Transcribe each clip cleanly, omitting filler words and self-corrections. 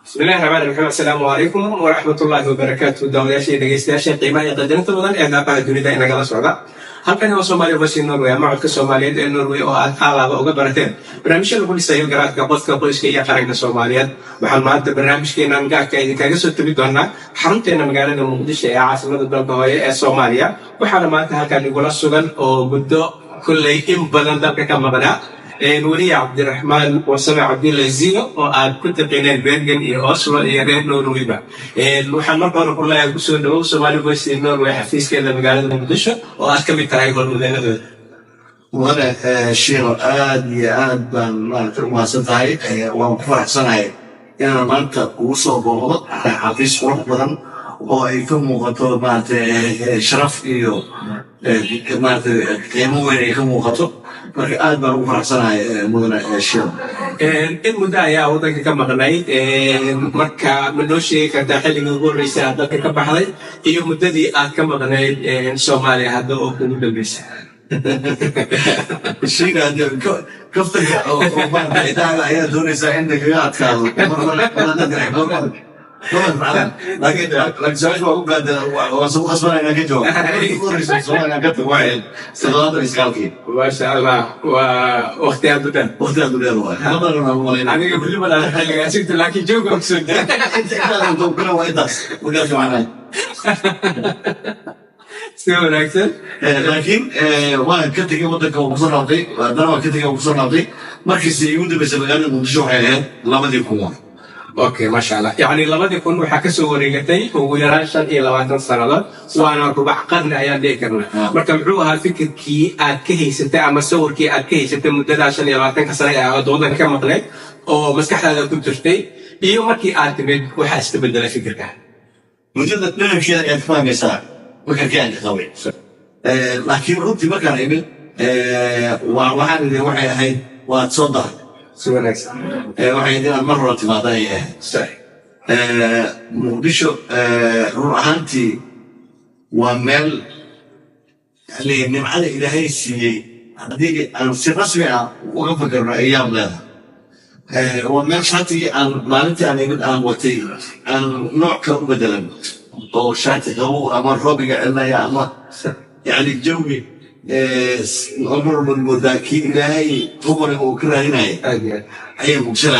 Bismillahi raxmaan raxiim. Assalaamu calaykum waraxmatullaahi wabarakaatu. Daawadayaasha iyo dhegeystayaasha qiimaha iyo qadarinta mudan ee daaqaha dunida inagala socda, halkani waa Soomaaliya Voice Norway ama codka Soomaaliyeed ee Norway, oo aad aalaaba uga barateen barnaamijyo lagu dhisayo garaadka qofka, qoyska iyo qaranka Soomaaliyeed. Waxaan maanta barnaamijkeenan gaarka idinkaga soo tabi doonaa xarunteena magaalada Muqdisho ee caasimada dalka hooye ee Soomaaliya. Waxaana maanta halkan igula sugan oo muddo kolley in badan dalka ka maqnaa weliye Cabdiraxmaan Wasame Cabdulla Ziyo, oo aad ku taqiineen Bergen iyo Oslo iyo reer Norwayba. Waxaan marka hore ku leeyahay, kusoo dhawow Somali Voice in Norway, xafiiskeeda magaalada Muqdisho oo aad ka mid tahay howlwadeenadooda. Mudane Shiino, aad iyo aad baan maaragtay u mahadsan tahay. Waan ku faraxsanahay inaan maanta kugu soo booqdo xafiis qurux badan oo ay ka muuqato maaragtay sharaf iyo maaragtay qiimo weyn ay ka muuqato. Marka aad baan ugu faraxsanahay, mudane Shiino. In muddo ayaa waddanka ka maqnayd. Marka ma noo sheegi kartaa xilligii ugu horreysay aad dalka ka baxday iyo muddadii aad ka maqnayd Soomaaliya hadda oo kugu dambeysay? Shiina, kaftanka oo maaragtay idaaga ayaa doonaysaa in lagaga adkaado, laakiin su-aasha waa ku gaada, waan soo khasbanaa inaan ka jawaabo. Markii ugu horreysay Soomaaliya aan ka tago waxay ahayd 79-kii. Maasha Allah, waa waqti aad u dheer. Waqti aad u dheer waay, ma badan aan u malaynaya. Aniga weli ma dhalan xilligaas inta, laakiin jooga kusoo dara. Inta waa intaas markaas macnaha. Si wanaagsan. Laakiin waan ka tegay waddanka, waan kusoo laabtay, haddana waan ka tegay, waan kusoo laabtay. Markiisi igu dambeysay magaalada Muqdisho waxay ahayd 2000. Okay, maasha Allah. Yacni 2000 waxaa kasoo wareegatay ugu yaraan 25 sannadood, waana rubac qarni ayaan dhihi karnaa. Marka muxuu ahaa fikirkii aad ka haysatay ama sawirkii aad ka haysatay muddadaa 25-ka sano ee aad waddanka ka maqnayd oo maskaxdaada ku jirtay, iyo markii aad timid waxaa iska bedelay fikirka? Muddada dhererkeeda ayaad ka fahmaysaa fikirkii aan ka qabay. Laakiin runtii markaan imid waxaan idhi waxay ahayd waad soo daray. Si wanaagsan. Waxay ahayd inaad mar hore timaada ayay ahayd. Muqdisho run ahaantii waa meel yani nimcada Ilaahay siiyey haddii aan si rasmi ah uga fakarno ay yaab leedahay. Waa meel shaatigii aan maalintii aan imid aan watay aan nooc kale u bedelan, oo shaati qabow ama roobiga celinaya ama yani jawi mar walba moodaa kii Ilaahay hubanay uu ka raadinaya Aad iyo aad. ayay muqdisho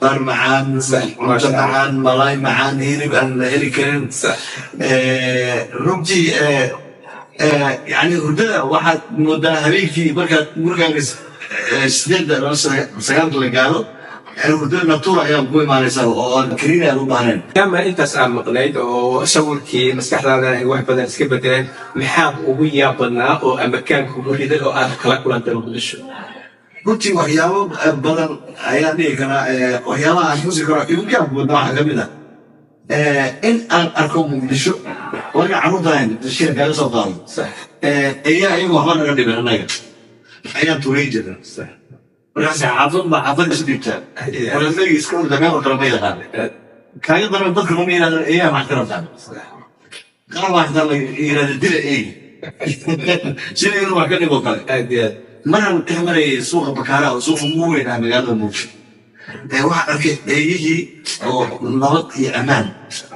qaar macaan, cunto macaan, malaay macaan, hilib aan la heli karin. Runtii yani hurdada waxaad moodaa habeenkii markaad gurigaaga 8-da ama 9-ka la gaaro, yani hurdada natuur ayaa ku imaanaysaa oo aan kariin aan u baahnayn. Ama intaas aad maqnayd oo sawirkii maskaxdaada ay wax badan iska bedeleen, maxaa ugu yaab badnaa oo amakaan kugu riday oo aad kala kulantay Muqdisho? Runtii waxyaabo badan ayaan dhihi karaa. Waxyaabaha aan xusi karo igu yaab badnaa waxaa ka mid ah in aan arko Muqdisho marka carruurtaan shir kaga soo qaado ayaa iyagu waxba naga dhimin, annaga ayaan tuurayn jirna. Markaas xaafad baa xaafad isu dhiibtaa, markaas iska orda, meel oo kale ma yaqaan. Kaaga daran dadka lama yihahdo eeyaha maxaad ka rabtaan. Qaar baa xitaa la yihahda dila eey, sida inuu wax ka dhigo kale. Aad iyo aad. Maraan dhex marayay suuqa Bakaaraha, oo suuqa ugu weyn ah magaalada Muqdisho, ee waxaan arkay eeyihii oo nabad iyo ammaan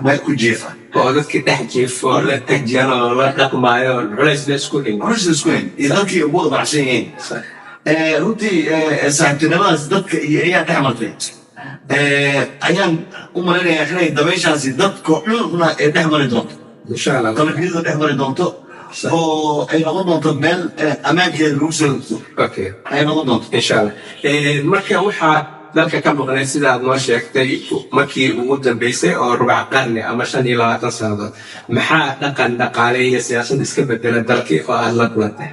meel ku jiifa. Oo dadkii dhex jiifo, la degan oo la dhaqmaayo, culays la isku dhigin. Culays la isku hayn iyo dadkii ugu wada baxsan yihiin. Runtii saaxiibtinimadaas dadka iyo eeyaha dhex martay ayaan u malaynayaa inay dabayshaasi dadka cunugna ee dhex mari doonto, Insha Allah. qalbiyadu dhex mari doonto oo ay noqon doonto meel ammaankeeda lagu soo ay noqon doonto. Insha Allah. Marka waxaa dalka ka maqnay, sidaad noo sheegtay, markii ugu dambeysay oo rubac qarni ama 25 sannadood, maxaa dhaqan, dhaqaale iyo siyaasad iska bedela dalkii oo aad la kulantay?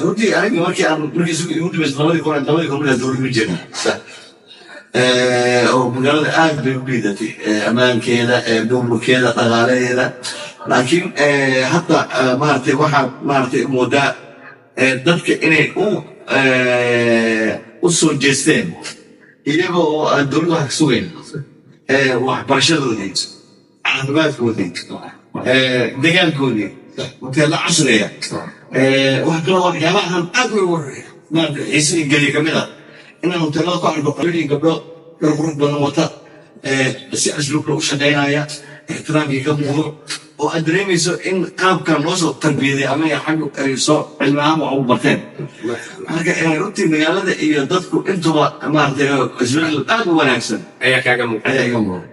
Runtii aniga markii aan markii igu dambeysay 2000, 2000 markaa dowlad ma jirin oo magaalada aad bay u liidatay, ammaankeeda, burburkeeda, dhaqaalaheeda. Laakiin hadda maaragtay waxaad maaragtay moodaa dadka inay u soo jeesteen iyaga oo aan dowladda wax ka sugayn, waxbarashadoodii, caafimaadkoodii, deegaankoodii, hoteello casriya. Wax kaloo waxyaabahan aad u maaragtay xiise geliya kamid ah inaan hoteellada ku arko qalilii gabdho dhar qurux badan wata. Si asluubka u shaqaynaya, ixtiraamkii ka muuqdo, oo aad dareemayso in qaabkan loo soo tarbiyaday ama ay xagga ay soo cilmi ahaan wax ugu barteen. Marka runtii magaalada iyo dadku intuba maaragtay isbedel aad u wanaagsan ayaa kaaga muuqda. Ayaa iga muuqda.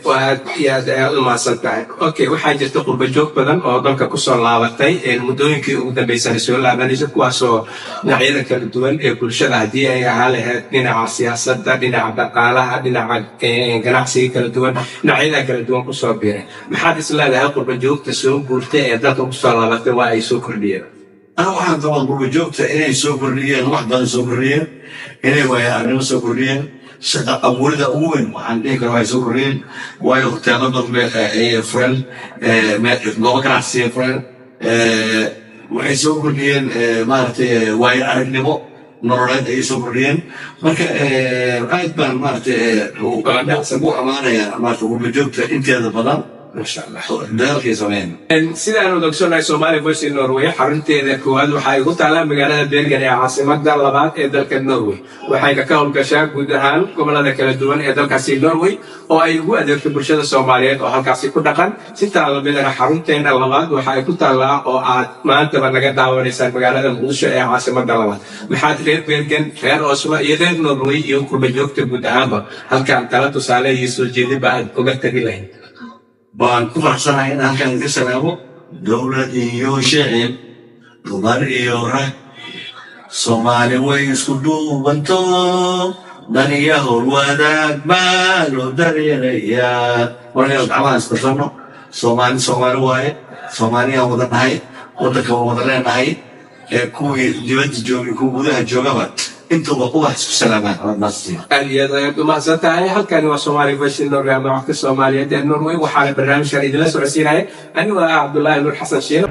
Aad iyo aad ayaad u mahadsan tahay. Okay, waxaa jirta qurba joog badan oo dalka kusoo laabatay muddooyinkii ugu dambeysana soo laabanaysa, kuwaasoo dhinacyada kala duwan ee bulshada, haddii ay ahaan lahayd dhinaca siyaasadda, dhinaca dhaqaalaha, dhinaca ganacsiga kala duwan, dhinacyada kala duwan kusoo biiray. Maxaad is leedahay qurba joogta soo guurtay ee dalka kusoo laabatay waa ay soo kordhiyeen? Aniga waxaan qabaa qurba joogta inay soo kordhiyeen wax badan, soo kordhiyeen inay waaya aragnimo soo kordhiyeen, shaqa abuurida ugu weyn waxaan dhihi kara waxay soo kordhiyeen, waayo hoteelo badan bay ayay fureen, goobo ganacsiya fureen. Waxay soo kordhiyeen maaragtay waayo aragnimo nololeed ayay soo kordhiyeen. Marka aad baan maaragtay ugu amaanayaa maaragtay qurba joogta inteeda badan Masha Allah. dadaalkay sameeyeen. Sidaan wada ogsoonnahay, Somali Voice in Norway xarunteeda koowaad waxa ay ku taalaa magaalada Bergen ee caasimada labaad ee dalka Norway, waxayna ka howlgashaa guud ahaan gobolada kala duwan ee dalkaasi Norway oo ay ugu adeegto bulshada Soomaaliyeed oo halkaasi ku dhaqan. Si taalamidana xarunteena labaad waxa ay ku taallaa oo aad maantaba naga daawanaysaan magaalada Muqdisho ee caasimada labaad. Maxaad reer Bergen, reer Oslo iyo reer Norway iyo qurba joogta guud ahaanba halkaan tala, tusaale iyo soo jeedinba aad uga tagi lahayd? Baan ku faraxsanahay in halkan idinka salaamo dowlad iyo shicib, dumar iyo rag. Soomaali way isku duubanto, daniya howl wadaag baa loo dareerayaa. Walaalayaal, gacmaha isqabsano. Soomaali Soomaali waaye, Soomaaliyaan wada nahay, waddanka waan wada leenahay. Ee kuwii dibadda joogay, kuwa gudaha joogaba, intuba ubax isku salaamaan. Aad iyo aad ayaad umahadsan tahay. Halkani waa Somali Voice in Norway ama codka Soomaaliyeed ee Norway. Waxaana barnaamijkan idinla socodsiinaya anigoo ah Cabdullaahi Nuur Xasan Shiino.